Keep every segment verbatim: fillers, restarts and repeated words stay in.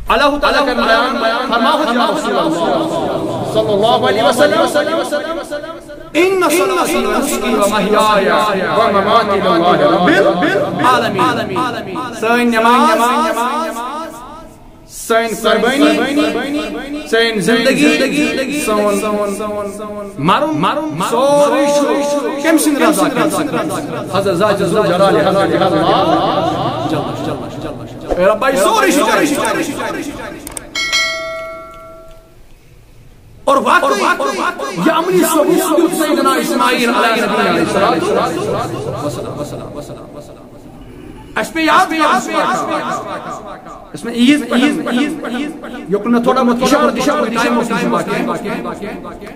اللہ تعالیٰ کَرِ بیان، فرماوُکھ یا رسول اللہ صلی اللہ علیہ وسلم، ان صلاتی و نسکی و محیای و مماتی للہ رب العالمین۔ سٲنۍ نماز، سٲنۍ قربٲنی، سٲنۍ زندگی، سون مرُن، سورُے چھُ کٔمۍ سٕنٛدِ رضا؟ حضرت ذات ذوالجلال حضرت اللہ۔ اے ربا، یہِ سورُے چھُ چٲنی۔ اور واقعی، یہِ عملی ثبوت دیُت سیدنا اسماعیل علیہ نبینا علیہ الصلوۃ والسلام۔ اَسہِ پے یاد، یاد، یاد۔ اس میں عید، عید، عید، عید، یوکُن مےٚ تھوڑا بہت اشارٕ، اشارٕ، ٹائم اوس نہٕ باقی۔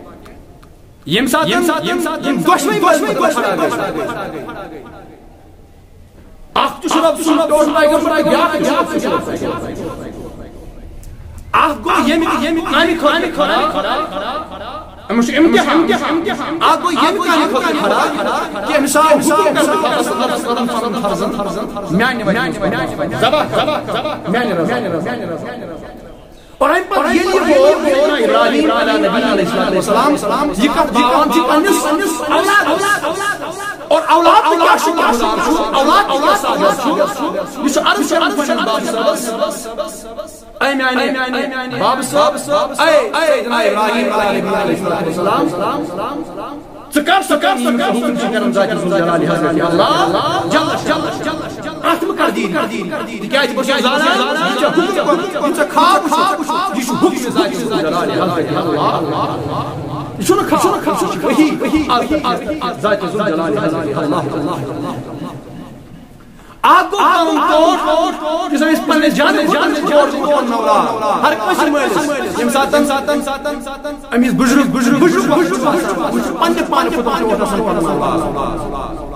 ییٚمہِ ساتہٕ، ییٚمہِ ساتہٕ یِم دۄشوٕے، دۄشوٕے، دۄشوٕے کھڑا گٔے۔ اکھ تہِ چھُ رب سُنٛد ٹوٹھ پیغمبر، بیٛاکھ تہِ چھُ رب سُنٛد ٹوٹھ پیغمبر۔ اکھ گوٚو ییٚمہِ، ییٚمہِ کامہِ خٲطرٕ کھڑا۔ أمِس چھُ امتحان۔ اکھ گوٚو ییٚمہِ کامہِ خٲطرٕ کھڑا کہ أمِس آو حکم کرنہٕ خٲطرٕ، فرضن، فرضن، میانہِ وجہ سۭتۍ۔ ذبح، ذبح، ذبح، میانہِ رضا۔ اور امہِ پتہٕ ییٚلہِ یہِ گوٚو، سیدنا ابراہیم علیہ نبینا علیہ الصلوۃ والسلام، یہِ کتھ باوان چھِ پننِس اولادس۔ اور اولاد تہِ کیٛاہ چھُ؟ اولاد تہِ کیٛاہ ساز چھُ؟ یہِ چھُ عرض کران پننِس باب صٲبس۔ اے میانہِ باب صٲب، اے سیدنا ابراہیم علیہ نبینا علیہ الصلوۃ والسلام، ژٕ کر سا، کر سا، کر سا حکم چھِ کران ذات ذوالجلال حضرت اللہ جل جل۔ اتھ مہٕ کر دیٖر۔ تِکیٛازِ بہٕ چھُس زانان، یہِ ژےٚ حُکم کوٚرمُت، یہِ ژےٚ خواب وُچھمُت، یہِ چھُ حُکمِ ذاتِ ذوالجلالِ حضرتِ اللہ۔ یہِ چھُنہٕ خواب، یہِ چھُ وحی، وحی، ذاتِ ذوالجلالِ حضرتِ اللہ۔ اکھ گوٚو پنُن ٹوٹھ، یُس أسۍ پننِس جانس، جانس ٹوٹھ چھِ پنُن اولاد۔ ہر کٲنٛسہِ مٲلِس، ییٚمہِ ساتہٕ، ییٚمہِ ساتہٕ أمِس بُزرگ، بُزرگ، بُزرگ وقت چھُ آسان، پننہِ پانہٕ خۄدا چھُ آسان پنُن اولاد۔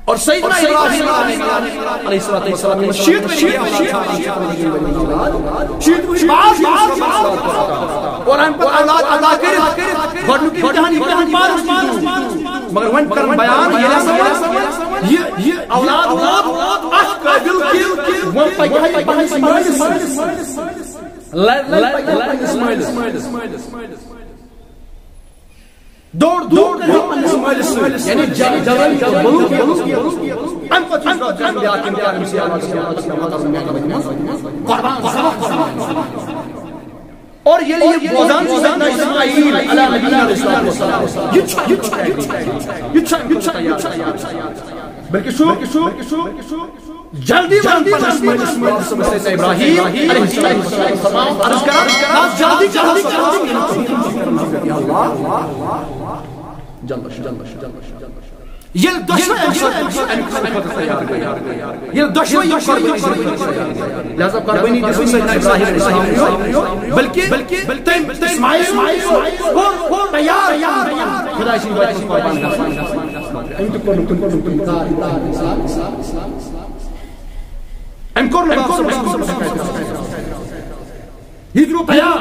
اور سیدنا ابراہیم علیہ الصلوۃ والسلام یِمن شیٖتھ ؤری، شیٖتھ ؤری بعد، اور اَمہِ پتہٕ اولاد عطا کٔرِتھ گۄڈٕنیُک امتحان، امتحان پانس تہِ دیُن۔ مگر وۄنۍ کرن بیان، ییٚلہِ ہسا وۄنۍ یہِ، یہِ اولاد ووت اتھ قٲبِل کہِ وۄنۍ پکہِ ہا یہِ پننِس مٲلِس سۭتۍ۔ لڑِ، لڑِ، لڑِ پننِس مٲلِس۔ دوٗر، دوٗر کٔرِو پننِس مٲلِس سۭتۍ۔ یعنی جل-، جلن تہٕ بلوٗغ۔ اَمہِ پتہٕ چھُ بیٛاکھ اِمتحان، أمِس یاد چھُ قربان، قربان۔ اور ییٚلہِ یہِ بوزان چھُ سیدنا اسماعیل علیہ نبینا علیہ الصلوۃ والسلام، یہِ چھُ، یہِ چھُ، یہِ چھُ، یہِ چھُ، یہِ چھُ، بلکہِ چھُ، بلکہِ چھُ، جلدی وَن پننِس مٲلِس، مٲلِس صٲبَس سۭتۍ ابراہیم علیہ السلام عرض کران، بس جلدی کرو سا۔ یا اللہ۔ ییٚلہِ دۄشوے اَمہِ سۭتۍ، اَمہِ خٲطرٕ تیار گٔے، ییٚلہِ دۄشوے یہِ قربٲنی دِژ، لہذا قربٲنی دِژ نہٕ سیدنا ابراہیم علیہ السلام یوت، بلکہِ، بلکہِ تٔمۍ، تٔمۍ اسماعیل کوٚر، کوٚر تیار، خۄداے سٕنٛدِ وتہِ منٛز قربان گژھان۔ أمۍ تہِ کوٚر نہٕ کُنہِ، کوٚر نہٕ کُنہِ کار، أمۍ کوٚر نہٕ واپس۔ یہِ درٛاو تیار۔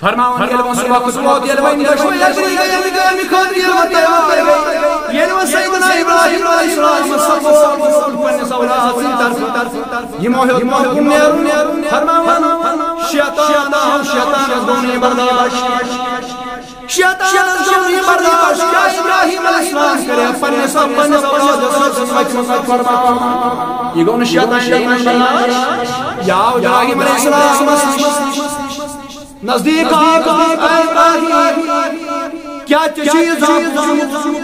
فرماوان، ییٚلہِ وۄنۍ سُہ وقت ووت، ییٚلہِ وۄنۍ دۄشوے لٔکرِ گٔے اَمہِ کامہِ خٲطرٕ، ییٚلہِ وۄنۍ تیار گٔے، ییٚلہِ وۄنۍ سیدنا ابراہیم علیہ السلام سمکھیو پننِس اولاد سٕنٛدِ طرفہٕ، یِمو ہیوٚت، یِمو ہیوٚت نیرُن، فرماوان، شیطان آو، شیطانس گوٚو نہٕ یہِ برداشت۔ شیطانس گوٚو نہٕ یہِ برداشت، کیٛاہ ابراہیم علیہ السلام کرِ پننِس، پننِس اولادس سۭتۍ مَتہِ منٛز قربان؟ یہِ گوٚو نہٕ شیطان، شیطان برداشت۔ یہِ آو ابراہیم علیہ السلام نزدیٖک آو، اے ابراہیم، کیٛاہ ژےٚ چھُے یہِ زانُن؟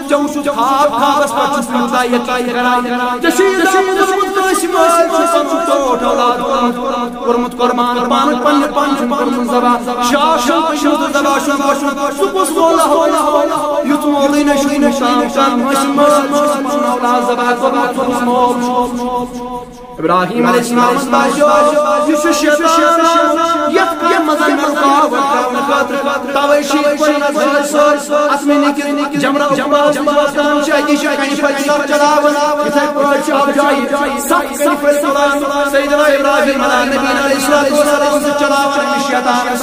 ژےٚ وُچھُتھ خواب، خوابس پٮ۪ٹھ چھُس بہٕ یوٗتاہ یقین کران۔ ژےٚ چھُے یہِ زانُن، دوٚپمُت کٲنٛسہِ مٲلۍ چھُ پنُن ٹوٹھ اولاد کوٚرمُت، کوٚرمُت قربان، پانہٕ پننہِ پانہٕ چھُنہٕ کوٚرمُت ذبح۔ شاہ چھُنہٕ وُچھمُت، ذبح چھُنہٕ وُچھمُت۔ سُہ کُس مولا ہو، یُتھ مولٕے نہ چھُ وُنیُک تام کانٛہہ کٲنٛسہِ مٲلۍ چھُ پنُن اولاد ذبح کوٚرمُت، سُہ کُس مول چھُ؟ ابراہیم علیہ السلامن باسیو، یہِ چھُ شیطان یتھ کامہِ منٛز مےٚ رُکاوٹ کرنہٕ خٲطرٕ۔ توے چھِ یہِ قرآنس منٛز سٲرۍ اتھ مےٚ نِکہِ جمرہ عقبہ واتان چھِ، اتی چھِ کنہِ پھٔلۍ سب چلاوان۔ یِتھے پٲٹھۍ چھِ اکھ جایہِ ستھ کنہِ پھٔلۍ تُلان، سیدنا ابراہیم علیہ نبینا علیہ الصلوۃ والسلام چھِ چلاوان أمِس شیطانس۔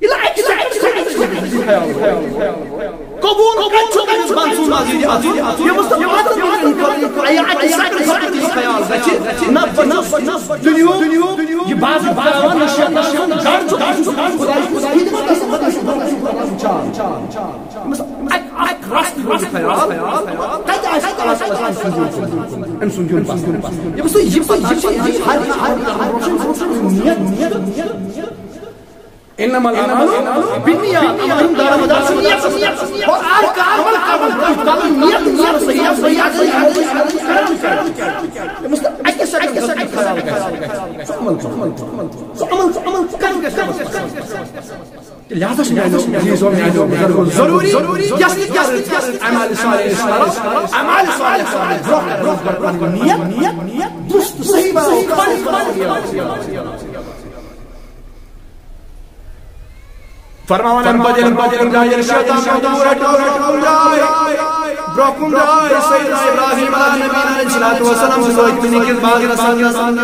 ییٚلہِ اَکہِ ساتہٕ خیال قبول کَتہِ چھُ أمِس بنسُن مسجد اَژُن؟ ییٚمِس نہٕ واتَن منٛز اِنکار، اَیا اَکہِ ساتہٕ خیال گژھِ، نہ بنس دُنیُک یہِ بازٕ باوان، نہ شیطان سُنٛد گرٕ چھُ، خۄداے چھُ، خۄداے چھُ، خۄداے چھُ، خۄداے چھُ، خۄداے چھُ، خۄداے چھُ، خۄداے چھُ۔ أمِس اَکہِ، اَکہِ رَژھِ ہُنٛد خیال۔ کَتہِ آسہِ اللہ تعالیٰ سٕنٛز أمۍ سُنٛد دیُن پَسنٛد؟ ییٚمِس نہٕ، ییٚمِس نہٕ، ییٚمِس نہٕ، ییٚمِس نہٕ، ہر، ہر، ہر، ہر، ہر، ہر، نیت، نیت، نیت۔ انما الاعمال بالنیات، عمل ہُنٛد دارمدار چھُ نیت۔ اور ہر کانٛہہ عمل کرُن، کرُن، نیت، نیت صحیح، صحیح، صحیح۔ أمِس نہٕ اَکہِ سیکنڈ خیال گژھِ۔ سُہ عمل، سُہ عمل، سُہ عمل، سُہ عمل، سُہ عمل کرُن گژھِ۔ لہذا چھُ میانیو عزیزو، میانیو بزرگو ضروٗری، یۄس تہِ، یۄس تہِ، یۄس تہِ اعمال صالح أسۍ کرو، اعمال صالح کرو، برونٛہہ، برونٛہہ، برونٛہہ، نیت، نیت، درست، صحیح بناوو، خالص بناوو۔ فرماوان اَمہِ پتہٕ ییٚلہِ برونٛہہ کُن درٛاے، ییٚلہِ شیطان برونٛہہ کُن درٛاے، برونٛہہ کُن درٛاے سیدنا ابراہیم علیہ نبینا علیہ الصلوۃ والسلام سٕنٛز وٲتۍ مٕتۍ أکِس باغس اندر۔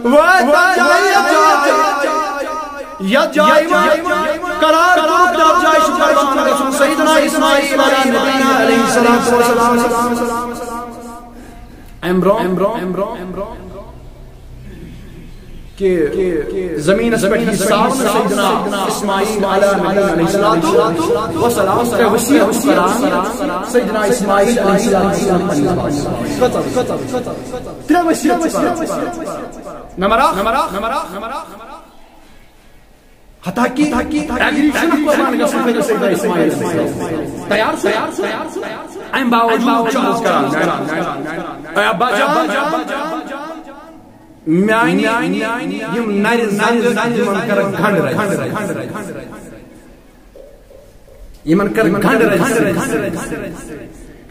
وٲتۍ تَتھ جایہِ، یَتھ جایہِ، یَتھ جایہِ وٲتۍ، قرار کوٚرُکھ، تَتھ جایہِ چھُ قربان گژھُن سیدنا اسماعیل علیہ نبینا علیہ الصلوۃ والسلام۔ اَمہِ برونٛہہ، اَمہِ برونٛہہ، اَمہِ برونٛہہ، اَمہِ برونٛہہ کہ زمینس پٮ۪ٹھ یہِ ساونہٕ سیدنا اسماعیل علیہ نبینا علیہ الصلوۃ والسلام ترٛےٚ وصیت کران سیدنا اسماعیل علیہ السلام پننِس بابس۔ ترٛےٚ وصیت چھِ کران۔ نمبر اکھ، نمبر اکھ، نمبر اکھ، نمبر اکھ۔ حتیٰ کہ ایگری چھُنہٕ قربان گژھُن خٲطرٕ سیدنا اسماعیل علیہ السلام۔ تیار چھُ، تیار چھُ، تیار چھُ۔ اَمہِ باوجوٗد چھُ عرض کران، اے ابا جان، میانہِ یِم نرِ زنٛگہٕ، یِمن کر گنڈ رج، یِمن کر گنڈ رج۔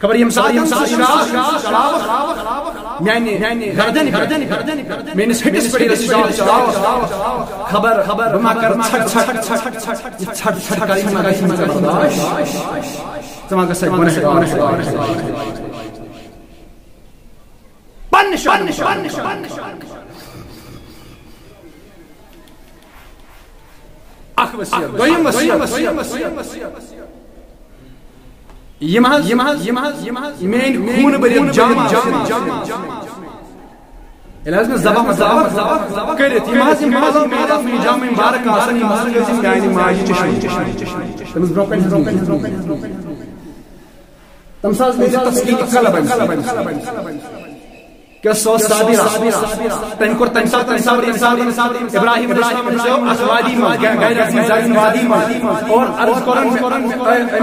خبر ییٚمہِ ساتہٕ، ییٚمہِ ساتہٕ شراکھ چلاوکھ میانہِ گردنہِ پٮ۪ٹھ، میٲنِس ہٹِس پٮ۪ٹھ ییٚلہِ شراکھ چلاوکھ، خبر، خبر بہٕ ما کرٕ ژھٹ ژھٹ، یہِ ژھٹ ژھٹ کرٕنۍ ما گژھِ مےٚ برداشت۔ ژٕ ما گژھکھ گۄنہگار۔ پننہِ شان، پننہِ شان، پننہِ شان۔ اکھ وصیت، دوٚیِم وصیت۔ یِم حظ، یِم حظ، یِم حظ، یِم حظ میٲنۍ خوٗنہٕ بٔرِتھ جام آسن، ییٚلہِ حظ مےٚ ذبح، ذبح، ذبح کٔرِتھ، یِم حظ، یِم حظ، یِم حظ میٲنۍ جام مبارک آسن، یِم حظ گٔژھۍ میانہِ ماجہِ چشمہٕ۔ تٔمِس برونٛہہ کنہِ، برونٛہہ کنہِ، برونٛہہ کنہِ۔ تٔمِس حظ میلہِ تسکین قلب اَمہِ سۭتۍ۔ کیٛاہ سُہ اوس صابر؟ تٔمۍ کوٚر تَمہِ ساتہٕ، تَمہِ ساتہٕ، ییٚمہِ ساتہٕ ابراہیم علیہ السلام اوس اَتھ وادی منٛز، غیر ذی زرعین وادی منٛز، اور عرض کوٚرُن، أمۍ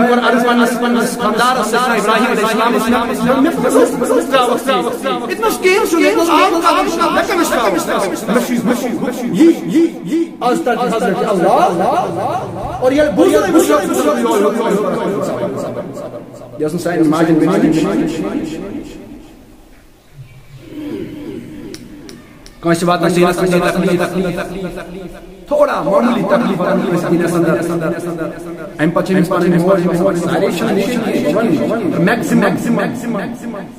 کوٚر عرض پننِس، پننِس خاندارس سۭتۍ، ابراہیم علیہ السلام، مےٚ پَزِ ترٛاوَکھ ژٕ۔ ییٚتہِ نَس کِہیٖنۍ چھُنہٕ، ییٚتہِ نَس آب کَرُن چھُنہٕ، مےٚ کٔمِس ترٛاوَکھ؟ مےٚ چھُ، مےٚ چھُ، یی، یی، یی، از تَتہِ حضرت اللہ، اور ییٚلہِ بوٗزُن، بوٗزُن، بوٗزُن، یہِ ٲس نہٕ سانٮ۪ن ماجٮ۪ن بیٚنٮ۪ن نِش۔ کٲنٛسہِ واتان سیٖنَس اندر تکلیف، تھوڑا معموٗلی تکلیف واتان کٲنٛسہِ سیٖنَس اندر۔ اَمہِ پتہٕ چھِ أمِس پنٕنۍ موج، موج سارے چھِ نِش، بہٕ وَنہٕ، میکسِمم، میکسِمم،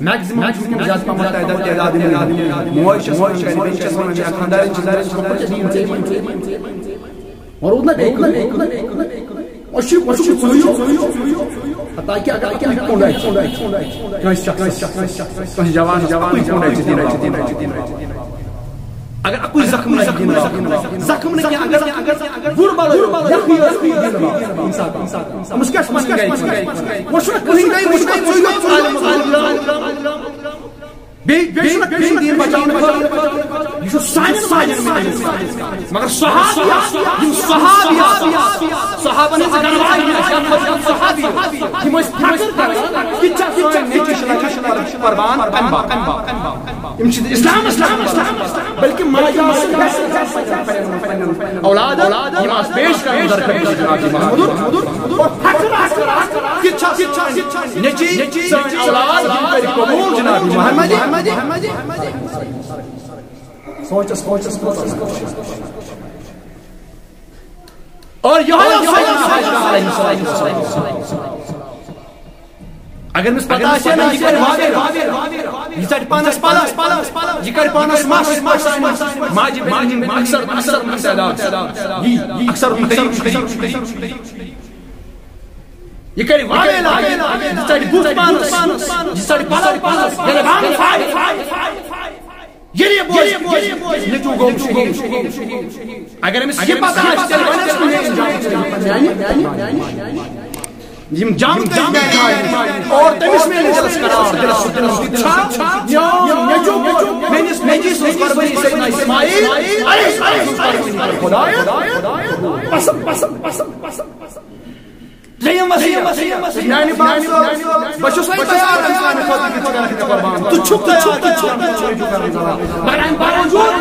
میکسِمم چھِ وٕنکیٚن زیادٕ پَہمَتھ تعداد، تعداد یِمَن۔ موج چھَس وَنان، بیٚنہِ چھَس وَنان، یا خانٛدارِنۍ چھِ دَپان، ژٕ کَتہِ چھَکھ دِوان ژےٚ؟ وۄنۍ روٗد نہ بیٚیہِ کُنہِ۔ وۄنۍ چھُ، وۄنۍ چھُ ژٕے یوت۔ حتیٰ کہِ اگر اَکُے کُنڈ آسہِ، کٲنٛسہِ شخصس، کٲنٛسہِ جوانس اَکُے کُنڈ آسہِ دِنہٕ۔ اگر اَکُے زخم آسہِ دِنہٕ، زخم نہٕ کینٛہہ، اگر، اگر بُرٕ بَلٲے، یَکھ یہِ ٲس دِنہٕ۔ أمِس کیٛاہ چھُ وَنُن گَرِ؟ وۄنۍ چھُنہٕ کٕہٕنۍ گَرِ، وۄنۍ چھُنہٕ ژٕے یوت عالم۔ بیٚیہِ، بیٚیہِ چھُنہٕ کٕہٕنۍ دین بچاونہٕ خٲطرٕ۔ یہِ چھُ سانٮ۪ن ماجٮ۪ن منٛز۔ مگر صحابیات، یِم صحابیات، صحابن ہٕنٛز گنواہی ہٕنٛز شفقت، یِم صحابی، یِم ٲسۍ فخر کران، کہِ ژےٚ سٲنۍ نیٚچوۍ چھِ لگان قربان اَمہِ باپتھ۔ یِم چھِ اسلام، اسلام، اسلام، بلکہِ ماجہِ آسہٕ اولاد، یِم آسہٕ پیش کران درخدمت جناب محمد۔ اور فخر آسہٕ کہِ ژےٚ سٲنۍ نیٚچوۍ، سٲنۍ اولاد، یِم کٔرۍ قبول جناب محمد۔ سوچس، سوچس، سوچس۔ اور یہوے اوس سیدنا حاجرہ علیہ السلام۔ اگر أمِس پتہ آسہِ ہے نا، یہِ کرِ وابیر، یہِ ژٹہِ پانس پلو، یہِ کرِ پانس مس، ماجہِ بیٚنہِ ہُنٛد اکثر، اکثر، اکثر، یی، یی اکثر ہُنٛد طریقہٕ چھُ۔ یہِ کرِ وابیر، یہِ ژٹہِ بُتھ پانس، یہِ ژٹہِ پلو پانس، ییٚلہِ بانہٕ پھاٹہِ۔ ییٚلہِ یہِ بوزِ، نیٚچوٗ گوٚو شہیٖد۔ اگر أمِس یہِ پتہ آسہِ، تیٚلہِ وَنٮ۪س نہٕ میٛٲنۍ جان۔ یِم جام تٔمۍ میٛانہِ جایہِ۔ اور تٔمِس میٛٲنِس دِلس قرار، دِلس سُہ دِلس سُہ چھا؟ میون نیٚچوٗ گوٚو، میٛٲنِس نیٚچوۍ سٕنٛز قۄربٲنی سیدنا اسماعیل علیہ السلام سٕنٛز قۄربٲنی کٔر خۄدایا پسنٛد، پسنٛد، پسنٛد، پسنٛد، پسنٛد۔ ترٛیٚیِم وصیت۔ میانہِ باپ صٲب، بہٕ چھُس وۄنۍ تیار أمۍ سٕنٛدِ خٲطرٕ کہِ ژٕ کَرَکھ یہِ قۄربان۔ ژٕ چھُکھ تیار، ژٕ چھُکھ تیار، ژٕ چھُکھ تیار۔ مگر اَمہِ باوجوٗد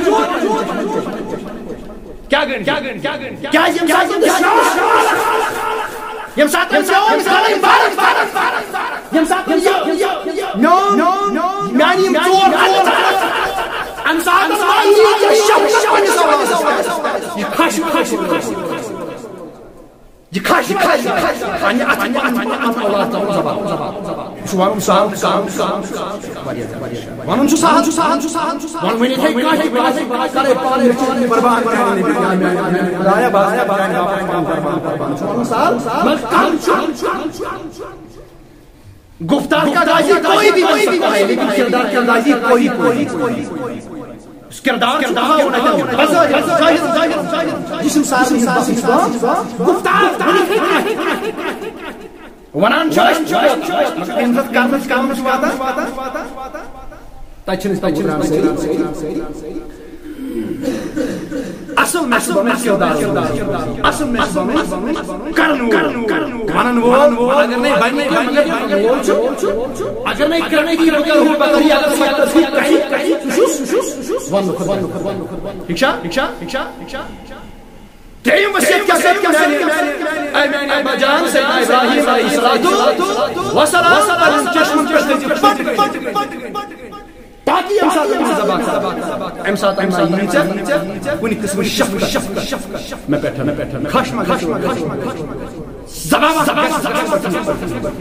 کیٛاہ گٔے؟ کیٛازِ ییٚمہِ ساتہٕ یِم شرٛاکھ، ییٚمہِ ساتہٕ أمۍ ساتہٕ أمۍ ساتہٕ ییٚمہِ ساتہٕ یہِ، یہِ، یہِ، میون، میانہِ یِم ژور، ژور، اَمہِ ساتہٕ آیہِ یہِ شفقت پنٛنِس اولادَس پٮ۪ٹھ۔ یہِ خشم، خشم، خشم۔ یہِ کھَش، یہِ کھَش، یہِ کھَش۔ پننہِ اَتھٕ، پننہِ اَتھٕ، پننہِ اولاد تھاوُن زبان۔ یہِ چھُ وَنُن سہل، سہل، سہل، سہل۔ وَنُن چھُ سہل، چھُ سہل، چھُ سہل، چھُ سہل۔ وَنُن ؤنِتھ ہیٚکہِ کانٛہہ تہِ، کانٛہہ تہِ، کانٛہہ تہِ۔ خدایا، بہٕ ہسا کرٕ پَنُن قربان، قربان، قربان۔ چھُ وَنُن سہل، مگر کَرُن چھُ۔ گفتار کا غازی کوئی بھی بن سکتا ہے، لیکن کردار کا غازی کوئی، کوئی، کوئی۔ اس کردار چھُ تھاوُن اَتٮ۪ن۔ بظٲہِر، ظٲہِر، ظٲہِر، ظٲہِر۔ یہِ چھُنہٕ سارنٕے ہٕنٛز باسٕنۍ کٲم۔ گُفتار، ؤنِتھ ہیٚکہِ نہٕ۔ وَنان چھُ، مگر ییٚمہِ ساتہٕ کرنَس، کرنَس چھُ واتان، تَتہِ چھِنہٕ أسۍ پَتہٕ وُتران سٲری۔ اصل مےٚ چھُ بنُن کردار۔ اصل مےٚ چھُ بنُن کرن وول، ونن وول۔ اگر نَے بنہِ کینٛہہ، مگر ونن وول چھُ۔ اگر نَے کرن کینٛہہ، بہٕ کرٕ ہُہ، بہٕ کرٕ یہِ، اگر سُہ کرِ، سُہ چھُس، سُہ چھُس وننہٕ خٲطرٕ۔ ٹھیٖک چھا؟ ٹھیٖک چھا؟ ٹھیٖک چھا؟ ٹھیٖک چھا؟ ترٛیٚیِم وصیت کیٛاہ کٔر میٛانہِ، اے میٛانہِ ابا جان، سیدنا ابراہیم علیہ الصلوۃ والسلام، پنُن چشمہٕ پٮ۪ٹھ دٔپِتھ، پٔکِو، پٔکِو، پٔکِو۔ تاکہِ ییٚمہِ ساتہٕ أمِس زبان، اَمہِ ساتہٕ اَمہِ ساتہٕ یی ژےٚ کُنہِ قٕسمہٕ شفقت مےٚ پٮ۪ٹھ، مےٚ پٮ۪ٹھ۔ خۄش ما گژھِ، خۄش ما گژھِ۔ زبان، زبان، زبان۔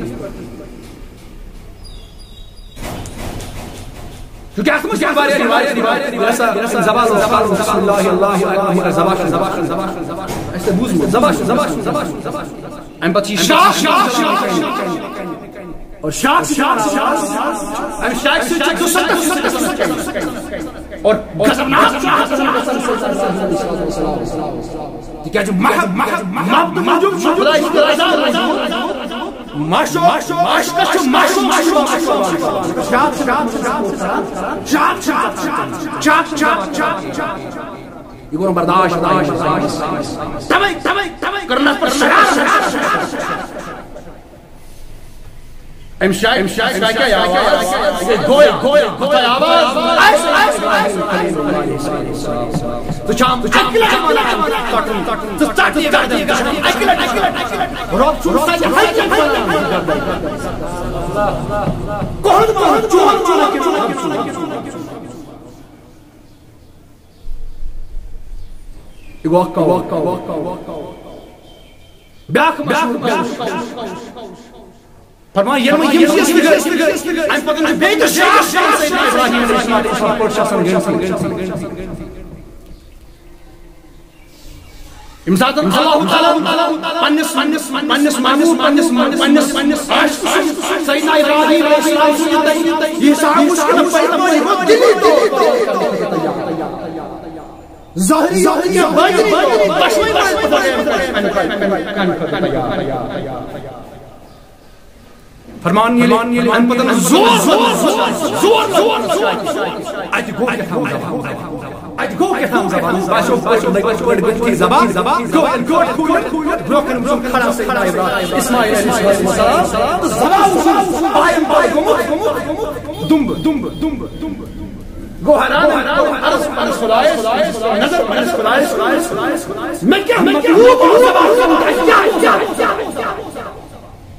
چونکہ اَتھ منٛز چھِ واریاہ رِوایت، رِوایت، رِوایت، زبان، زبان، بسم اللہ، اللہ اکبر، زبان، زبان، زبان۔ اَسہِ چھِ بوٗزمُت، زبان، زبان، زبان۔ اَمہِ پتہٕ چھِ یہِ شاخ، شاخ، شاخ۔ اور شاخ، شاخ، شاخ۔ اَمہِ شاخہِ سۭتۍ چھِ دُسَتتھ، دُسَتتھ۔ اور غضبناک چھُ آسان۔ تِکیٛازِ محب، محب، محبت موٗجوٗب چھُ خۄداے سُنٛد رضا موٗجوٗب۔ مشو، مشکس چھُ مشو، مشو، مشو۔ شاخ، شاخ، شاخ، شاخ، شاخ، شاخ۔ یہِ گوٚو نہٕ برداشت، برداشت، برداشت۔ تَوَے، تَوَے، تَوَے کٔر نہٕ اَتھ پٮ۪ٹھ شرارت۔ أمۍ شاید، أمۍ شاید، أمۍ شاید کیٛاہ آواز؟ یہِ گوٚو، گوٚو، گوٚو آواز۔ ژٕ چھام، ژٕ چھام اَکہِ لَٹہِ وَنان ژَٹُن، ژَٹُن، ژٕ ژَٹ یہِ گردن، ژٕ چھام اَکہِ لَٹہِ، اَکہِ لَٹہِ، اَکہِ لَٹہِ۔ رۄب چھُ سَنہِ ہَتہِ لَٹہِ وَنان۔ کۄہَن، کۄہَن، چون، چون، چون۔ یہِ گوٚو اکھ قول۔ بیٛاکھ مشہوٗر قول۔ فرمان، ییٚلہِ وۄنۍ یِم چیٖز تہِ گٔے، اَمہِ پتہٕ چھُ بیٚیہِ تہِ شاخ، شاخ سیدنا ابراہیم علیہ السلام پٲٹھۍ چھِ آسان گٔمٕتۍ۔ ییٚمہِ ساتہٕ اللہ تعالیٰ پننِس، پننِس، پننِس محبوب، پننِس، پننِس، پننِس عاشق سُنٛد، سیدنا ابراہیم علیہ السلام سُنٛد یہِ تۄہہِ، یہِ حساب مشکل پیدا، دِلی، دِلی، دِلی۔ ظٲہری یوت نہٕ کینٛہہ، باطنی یوت، دۄشوٕنی منٛز پتہٕ گٔے اَمہِ خٲطرٕ، اَمہِ خٲطرٕ، اَمہِ خٲطرٕ تیار۔ فرمان ییٚلہِ، فرمان ییٚلہِ اَمہِ پتہٕ زور، زور، زور، زور، اَتہِ گوٚو کیٛاہ تام زبان۔ اَتہِ گوٚو کیٛاہ تام زبان۔ باسیو، باسیو، لٔگۍ پٲٹھۍ گٔتھی زبان۔ گوٚو اَمہِ پٮ۪ٹھ برٛونٛہہ کَنہِ وٕچھُن کھڑا سیدنا ابراہیم، اسماعیل علیہ السلام۔ تہٕ زبان وٕچھُن پایَن پاے گوٚمُت۔ دُمبہٕ، دُمبہٕ، دُمبہٕ، دُمبہٕ۔ گوٚو حیران، گوٚو عرض پننِس خۄدایَس، نظر پننِس خۄدایَس، مےٚ کیٛاہ مطلوب اوس زبان کرُن، کیٛاہ، کیٛاہ، کیٛاہ، کیٛاہ؟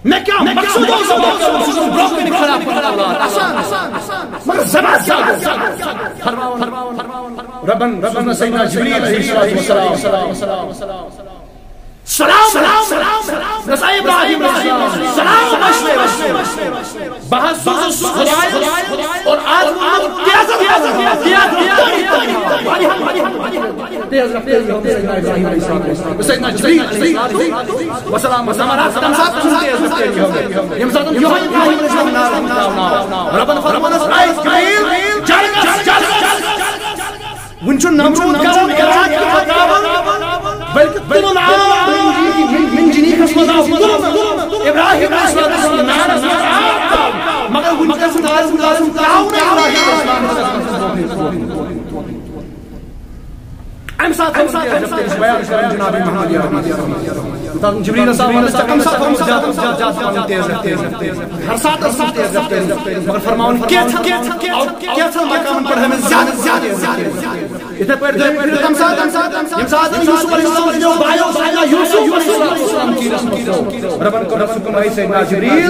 مےٚ کیٛاہ مقصد اوس زبان کرُن؟ سُہ چھُ برٛونٛہہ کَنہِ کھڑا پنُن اولاد۔ آسان، آسان، آسان۔ مگر زبان کیٛاہ گوٚو؟ فرماوان، ربن، ربن سیدنا جبریل علیہ الصلوۃ والسلام۔ سلام، سلام، سلام، سلام۔ نسا ابراہیم علیہ السلام۔ سلام، وشنے، وشنے۔ بہٕ حظ سوزُس خدایَس اور آز ووٚنُم تیزَس منٛز، تیز رفتٲری، واریاہَن، واریاہَن، واریاہَن۔ تیز رفتٲری ہُنٛد سیدنا ابراہیم علیہ السلام۔ سیدنا جبریل علیہ السلام۔ وسلام، وسلام۔ تَمہِ ساتہٕ چھُنہٕ تیز رفتٲری ہُنٛد۔ ییٚمہِ ساتہٕ یِہوٚے ابراہیم علیہ السلام نار، ربن فرمانَس، اے جبریل، جلد، جلد، جلد۔ وُنہِ چھُ نمرود کران ارادٕ کہِ پتاوان، بلکہِ تُلُن آو من جنیخس منٛز آو تُلُن۔ ابراہیم علیہ السلام نارس منٛز آو تُلُن۔ مگر وُنہِ چھُ نارس منٛز آسُن ترٛاوُن ابراہیم علیہ السلام۔ اَمہِ ساتہٕ، اَمہِ ساتہٕ، اَمہِ ساتہٕ بیان کران جناب محمد عربی۔ جبریل صاحب وَنان، ژےٚ کَمہِ ساتہٕ ووٚنُتھ زیادٕ، زیادٕ، زیادٕ پَنُن تیز رفتٲری؟ ہر ساتہٕ ٲس تیز رفتٲری، مگر فرماوان کینٛژھن، کینٛژھن، کینٛژھن مقامن پٮ۪ٹھ ہٲومٕژ زیادٕ، زیادٕ تیز رفتٲری۔ یِتھے پٲٹھۍ دوٚیمہِ پھِرِ تَمہِ ساتہٕ، ییٚمہِ ساتہٕ یوسف علیہ السلام سٕنٛدیو بایو سیدنا یوسف علیہ السلام چیٖرِس منٛز ترٛوو۔ ربن کوٚر حُکم، اے سیدنا جبریل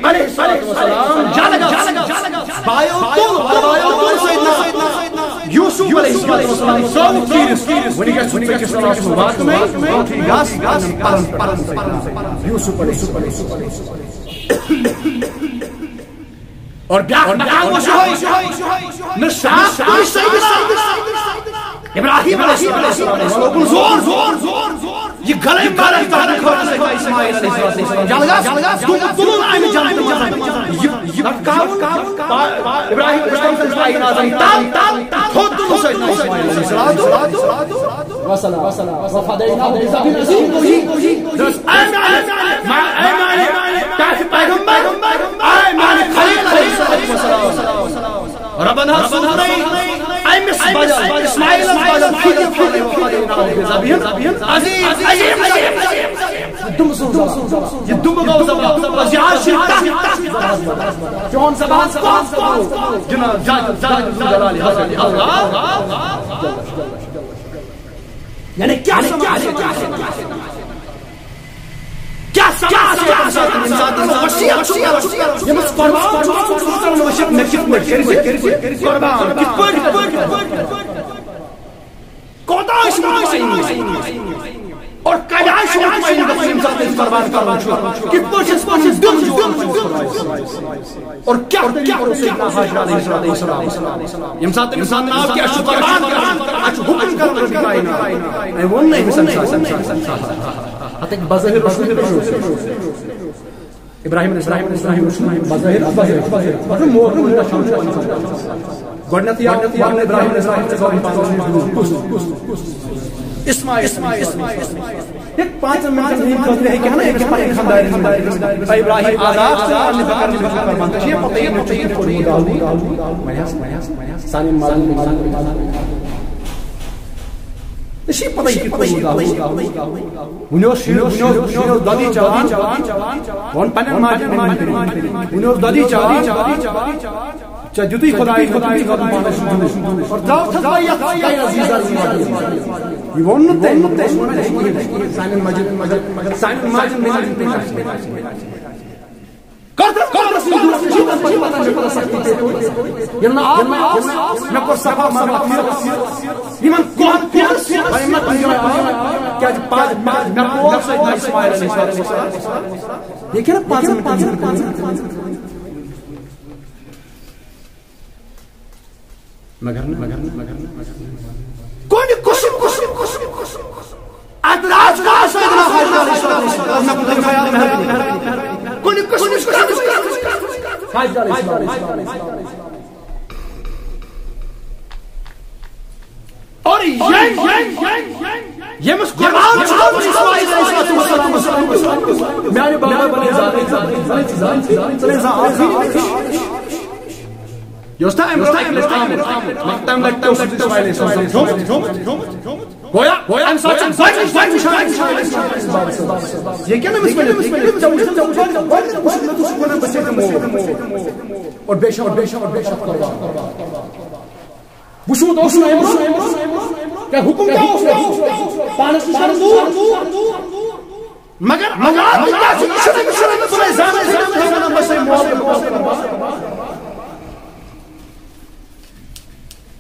علیہ السلام، جلد گژھ۔ بایو تُل، بایو تُل سیدنا یوسف علیہ السلام، سوُک چیٖرِس۔ وۄنۍ گژھِ ژٕ أکِس کلاسس منٛز واتنَے، برونٛٹھٕے گژھ، پَرن، پَرن، پَرن۔ یوسف علیہ السلام۔ اور بیٛاکھ مقام اوس یِہوٚے، نہ شاخ، نہ سیدنا ابراہیم علیہ السلام۔ لوگُن زور، زور، زور، زور۔ یہ گلے مبارک تہنٛدِ خٲطرٕ سیدنا اسماعیل علیہ السلام۔ جلگس، تُل، تُلُن امہِ جنتہٕ منٛز۔ یہ، یہ لٹکاوُن، ابراہیم اسلام سٕنٛدِس آیین اعظم تل، تل، تھوٚد تُلُن سیدنا اسماعیل علیہ السلام۔ وسلام۔ وفدیناہ بذبح عظیم۔ دوٚپُس، اے میانہِ، اے میانہِ، کیٛاہ چھُ پیغمبر؟ اے میانہِ خلیل علیہ الصلوۃ والسلام۔ ربن حظ سوٗز نَے أمِس بدل، اسماعیلس بدل خود یہِ فرمٲیِو، فرمٲیِو ناو ذبیحن عظیم، عظیم، عظیم۔ یہِ دُمبہٕ سوٗز ذبح۔ یہِ دُمبہٕ گوٚو ذبح۔ بس یہِ حظ چھِ تَتھ۔ چون ذبح حظ کون، کون؟ جناب، جاد، جاد، جلال حضرت اللہ۔ یعنی کیا سمجھ، کیا سمجھ، کیا سمجھ؟ کیا سمجھ؟ ییٚمہِ ساتہٕ نہٕ وصیت چھُ کران، ییٚمِس قربان چھُ کران، وصیت مےٚ کِتھ پٲٹھۍ کٔرۍ زِ قربان؟ کِتھ پٲٹھۍ؟ کوتاہ ٲسۍ مطمئن؟ اور کَمہِ آیہِ چھُ مطمئن گژھُن ییٚمہِ ساتہٕ أسۍ قربان کران چھُ؟ کِتھ پٲٹھۍ چھِ أسۍ پَنُن دِل جوڑان؟ اور کیٛاہ طریٖقہٕ اوس سیدنا حاجر علیہ السلام؟ ییٚمہِ ساتہٕ تٔمِس زن ناو کیٛاہ چھُ، قربان کیٛاہ چھُ، اَسہِ چھُ حُکُم کرُن رۄبِ کاینات۔ أمۍ ووٚن نہٕ أمِس اَمہِ ساتہٕ، اَمہِ ساتہٕ۔ ہتٕکۍ بظٲہِر اوس نہٕ أمِس۔ ابراہیم علیہ السلام، ابراہیم علیہ السلام بظٲہِر، بظٲہِر، بظٲہِر۔ مطلب، موقعہٕ وُچھان چھُ اِنسان۔ گۄڈٕنٮ۪تھٕے آو، گۄڈٕنٮ۪تھٕے آو ابراہیم علیہ السلام، کُس، کُس، کُس، کُس؟ اسماعیل، اسماعیل، اسماعیل۔ ہے، پانٛژن منٹن ہٕنٛدِ خٲطرٕ ہیٚکہِ ہا نہٕ أکِس پننہِ خانٛدارِ منٛز، اے ابراہیم، آزاد ژٕ، بہٕ کرٕ نہٕ، بہٕ کرٕ نہٕ۔ ژےٚ چھےٚ پتہ، یہِ مےٚ چھُ یہِ کوٚرمُت آلو۔ وۄنۍ حظ، وۄنۍ حظ، سانٮ۪ن ماجن، ماجن، ماجن۔ ژےٚ چھےٚ پتہ، یہِ کوٚرمُت آلو۔ وُنہِ اوس شُر، وُنہِ اوس، وُنہِ اوس دۄدٕے چٮ۪وان۔ وۄنۍ پننٮ۪ن ماجن، وُنہِ اوس دۄدٕے چٮ۪وان۔ ژےٚ دیُتُے خۄدایَن، خۄدایَن پانَس دیُتُے۔ اور ترٛاو تھَس بہٕ یَتھ کَیَس یہِ زَر۔ یہِ ووٚن نہٕ تٔمۍ، تٔمۍ ووٚن نہٕ کِہیٖنۍ۔ سانٮ۪ن ماجن، ماجن، سانٮ۪ن ماجن، ماجن، ماجن۔ کٔر تھَس، کٔر تھَس یہِ دوٗر، یہِ چھُ تَمہِ پَتہٕ پَتہ، مےٚ کوٚر سَختی پے۔ ییٚلہِ نہٕ آو، مےٚ آو، مےٚ کوٚر صفا مروہ پھیٖرِتھ۔ یِمَن کوٚر پھیٖرِتھ، وۄنۍ مہ کُنہِ جایہِ آو، کیٛازِ پَتہٕ مےٚ، مےٚ کوٚر سُہ اسماعیل علیہ السلام۔ یہِ کیٛاہ پانٛژَن مِنٹَن ہُنٛد؟ مگر نہ، مگر نہ، مگر نہ، مگر نہ۔ کُنہِ قٕسم، قٕسم، قٕسم، قٕسم۔ اتھ راز راز سۭتۍ نہ حاجت علیہ السلام، مےٚ کوٚر خیال مہربٲنی۔ کُنہِ قٕسم، قٕسم، قٕسم۔ حاجت علیہ السلام۔ اور ییٚمۍ، ییٚمِس قرآن چھُ آمُت اسماعیل علیہ السلام، میانہِ بابا بنے زانٕے، زانٕے، زانٕے، زانٕے، زانٕے۔ یہِ اوس نا اَمہِ برٛونٛہہ اَکہِ لَٹہِ آمُت، مگر تَمہِ لَٹہِ تہِ اوس اسماعیل علیہ السلام تھوٚمُت۔ گویا، گویا اَمہِ ساتہٕ چھُ گۄڈٕنِچ لَٹہِ وٕچھان۔ یہِ کیٛاہ نہٕ أمِس ؤنِتھ؟ یہِ کیٛاہ نہٕ أمِس ؤنِتھ؟ ژےٚ وٕچھُتھ، ژےٚ وٕچھُتھ، گۄڈٕنیتھ وٕچھُتھ مےٚ، ژٕ چھُکھ وَنان بہٕ چھُسے دِمو۔ اور بیٚیہِ چھِ، اور بیٚیہِ چھِ، اور بیٚیہِ چھِ اَتھ قۄربان۔ وٕچھِو، اوس نہٕ أمۍ برٛونٛہہ۔ کیٛاہ حُکُم کیٛاہ اوس؟ پانَس نِش کَرُن دوٗر۔ مگر، مگر، مگر، یہِ چھُنہٕ، یہِ چھُنہٕ، یہِ چھُنہٕ، بہٕ زانَے، زانَے، زانَے، بہٕ چھُسے مول۔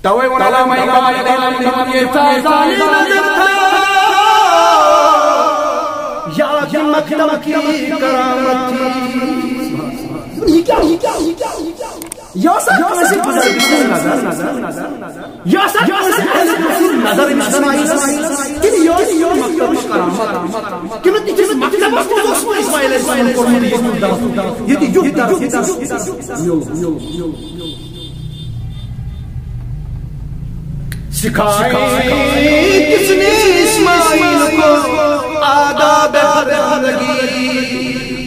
توے ووٚن علامہ اقبال، ییٚتہِ ژاے ظالم نظر تھاو، یا کہِ مکتب کی کرامت تھی۔ یہِ کیٛاہ، یہِ کیٛاہ، یہِ کیٛاہ، یہِ کیٛاہ؟ یہِ اوسا کٲنٛسہِ بُزرگہٕ سٕنٛز نظر؟ یہِ اوسا کٲنٛسہِ اہل بیتہِ سٕنٛز نظر أمِس اسماعیلس؟ کِنہٕ یہِ اوس مکتبٕچ کرامت؟ کِنہٕ تِہنٛدِس مکتبس منٛز اوس نہٕ اسماعیل علیہ السلام کوٚرمُت ییٚتہِ یُتھ درس؟ ییٚتہِ یُتھ درس، ییٚتہِ یُتھ درس۔ سکھائے کس نے اسماعیل کو آداب فرزندگی؟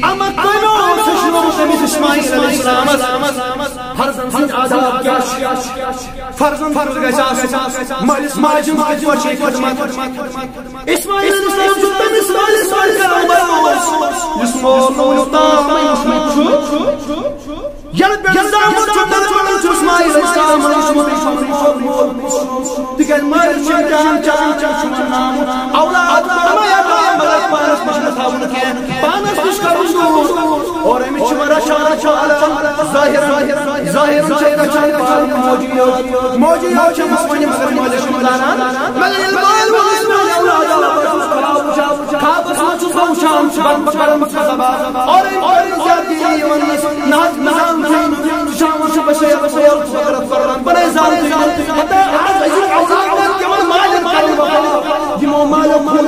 اما کمو ہیٚچھنووُس أمِس اسماعیل علیہ السلامس فرزند سٕنٛدۍ آداب کیٛاہ چھِ؟ فرزند کیُتھ گژھِ آسُن؟ مٲلِس ماجہِ ہٕنٛز کِتھ پٲٹھۍ چھِ خدمت؟ اسماعیل علیہ السلام چھُ تٔمِس مٲلِس ماجہِ ہُنٛد پیغمبر اوس، یُس مول نہٕ وُنیُک تام وُچھمُت چھُ۔ ییٚلہِ پٮ۪ٹھ زامُت چھُ، تَنہٕ پٮ۪ٹھ چھُ اسماعیل علیہ السلام وُچھمُت۔ تِکیٛازِ مٲلِس چھُ جان، جان، جان چھُ وَنان۔ اولاد پرمایا، مگر پانَس نِش نہٕ تھاوُن کینٛہہ، پانَس نِش کَرُن دوٗر۔ اور أمِس چھِ وَنان رچھان، رچھان، ظٲہِرَن، ظٲہِرَن چھِ رچھان پانہٕ موجی یوت۔ موجی یوت چھِ أمِس وَنہِ، مگر مٲلِس چھُنہٕ زانان۔ مگر ییٚلہِ مٲلۍ ووٚنُس، میٛانہِ اولاد، اولاد، خوابَس منٛز چھُس بہٕ وٕچھان، بہٕ کرٕ، بہٕ کرٕ ژٕ تباہ۔ اور أمۍ، اور أمۍ زیادٕ یہِ وَننَس، نہ حظ، نہ حظ، نہ حظ، ژٕ چھُ وَنان، ژٕ بَچے، بَچے، ژٕ کَرَتھ قربان، بَنٲے زامتٕے۔ ہتا آز أزیُک اولاد تِمَن مالٮ۪ن کَرِ وفا۔ یِمو مالو خوٗن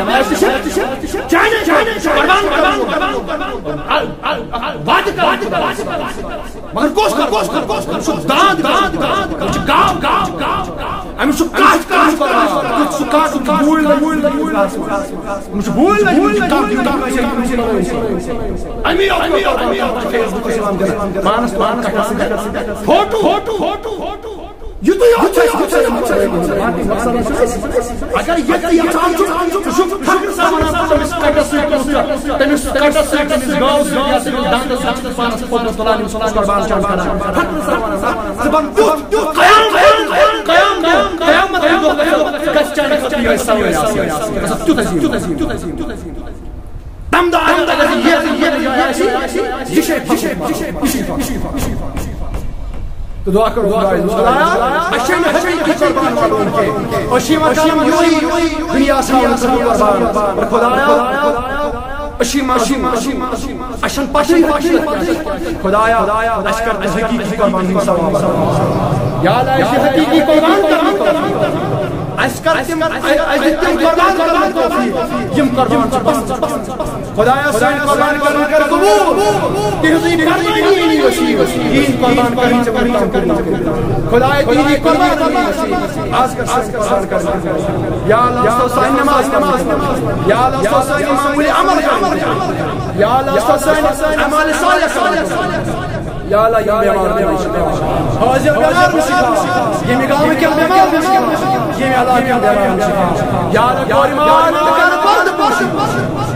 chance, chance, chance, chance, chance, قربان، قربان، قربان، قربان، قربان۔ ال، ال، ال، وعدٕ کر، وعدٕ کر، وعدٕ کر۔ مگر کۄس کر، کۄس کر، کۄس کر؟ سُہ داند، داند، داند، داند، چھُ گاو، گاو، گاو۔ أمِس چھُ کَتھ، کَتھ، کَتھ، سُہ کَتھ، سُہ بوٗلۍ، بوٗلۍ، بوٗلۍ۔ أمِس چھُ بوٗلۍ، بوٗلۍ، بوٗلۍ۔ اَمی، اَمی، اَمی، اَمی۔ پانَس، پانَس، پانَس۔ Photo, photo, photo, photo. یُتُے یوت چھُ اَسہِ مُسلمان۔ باقٕے مسلہٕ چھُ اَسہِ۔ اگر یہِ تہِ یَژھان چھُ، ژٕ چھُکھ فخر سان وَنان، تٔمِس کَٹَس سۭتۍ کوٚرُس ژےٚ، تٔمِس کَٹَس سۭتۍ، تٔمِس گاو سۭتۍ، یا تٔمِس دَندَس سۭتۍ چھُکھ پانَس فوٹو تُلان، یِم چھِ قۄربان چھِ کران۔ فخر سان وَنان، ژٕ بَن تیُتھ، تیُتھ قیام، قیام، قیام، قیام دۄہ، قیامت دۄہ گژھِ ژےٚ چھانہِ خٲطرٕ یِہوٚے سوٲرۍ آسٕنۍ۔ گژھِ تیُتھ عظیٖم، تیُتھ عظیٖم، تیُتھ عظیٖم۔ تَمہِ دۄہ اگر یہِ، یہِ، یہِ، یہِ، یہِ، یہِ، یہِ، یہِ چھے، یہِ چھے، یہِ چھے، یہِ چھے۔ تہٕ دعا کٔر خۄدایَس، خۄدایا، اَسہِ چھَنہٕ حقیٖقی قۄربان واتُن کینٛہہ۔ أسۍ چھِ یِوان کران یِہوٚے دُنیاہَس ہاوُن خٲطرٕ قۄربان۔ خۄدایا، أسۍ چھِ معصوم، اَسہِ چھَنہٕ پَتہٕے، پَتہٕے، پَتہٕے۔ خۄدایا، اَسہِ کر تہٕ حقیٖقی قۄربان ہُنٛد ثواب۔ یا اللہ، اَسہِ چھِ حقیٖقی قۄربان کران۔ اَسہِ کر تِم، اَسہِ دِ تِم قۄربان کرنُک توفیٖق، یِم قۄربان چھِ پسنٛد۔ خۄدایا، سٲنۍ قۄربان کرٕنۍ کر قبوٗل۔ تِہنٛزٕے قۄربٲنی یی وسیٖلہٕ۔ یِہنٛدۍ قۄربان کرٕنۍ ژےٚ ووٚنُتھ تام کٔرِتھ۔ خۄدایا، تِہنٛدی قۄربان کرٕنۍ وسیٖلہٕ۔ آز کر سٲنۍ قۄربان کرٕنۍ۔ یا اللہ، سو سانہِ نماز، نماز۔ یا اللہ، سو سانہِ معموٗلہِ عمل کرٕنۍ۔ یا اللہ، سو سانہِ اعمال صالح کرٕنۍ۔ یا اللہ، یِم بٮ۪مار، بٮ۪مار چھِ۔ حٲضِر بٮ۪مار چھِ۔ ییٚمہِ گامہٕ کٮ۪ن بٮ۪مار چھِ۔ ییٚمہِ علاقہٕ کٮ۪ن بٮ۪مار چھِ۔ یا اللہ، کورِ مال کر پردٕ پوشی۔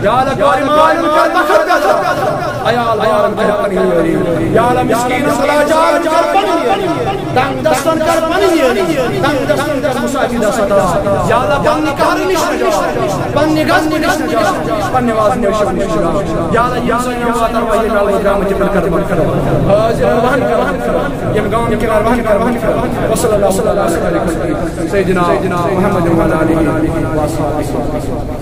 یا اللہ، کورِ مال کر بخت پٲدٕ۔ عیال وارن کر پنٕنۍ یٲری۔ یا اللہ، مسکیٖنَس لاچارَن کر پنٕنۍ یٲری۔ تنگ دستن کر پنٕنۍ یٲری۔ تنگ دستن کر مسافر دست عطا۔ یا اللہ، پننہِ قہرٕ نِش نجات۔ پننہِ غضبہٕ نِش نجات۔ پننہِ وازٕ نِش نجات۔ یا اللہ، یِم سٲنۍ یِم واتن وٲلۍ یِم یَلہٕ درٛامٕتۍ، تِمن کر، تِمن کر۔ حٲضِر وہن کر، وہن کر۔ یِم گام کِنار وہن کر، وہن کر۔ وصلی اللہ علیہ وسلم سیدنا محمد وعلی آلہ وصحبہ۔